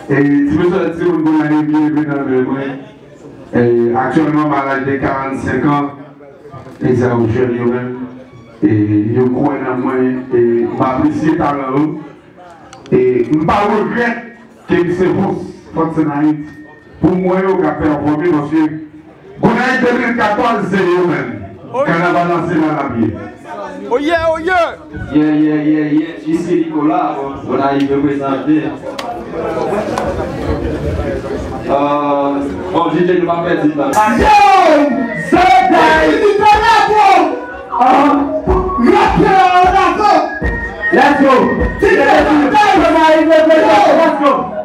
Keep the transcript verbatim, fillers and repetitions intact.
E ti mesye, ti moun Gonayiv ki leve nan men mwen. E aktyèlman, m a laj de karannsenk an. E sa yo jèn yo menm. E yo kwè nan mwen. E m apresye talan yo. E m pa regrèt ke m se host Fòt Sen Ayiti. Pou m wè yo ka pèfòme, paske Gonayiv de mil katòz se yo menm. Kanaval nasyonal ap ye. Oye, oye! Yeah, yeah, yeah, yeah. J C Nicolas, bon, Gonayiv reprezante. Euh, bon, D J, nou pa pèdi tan. Yo! Zedayik! Rapè an avan! Let's go! Gonayiv reprezante, let's go!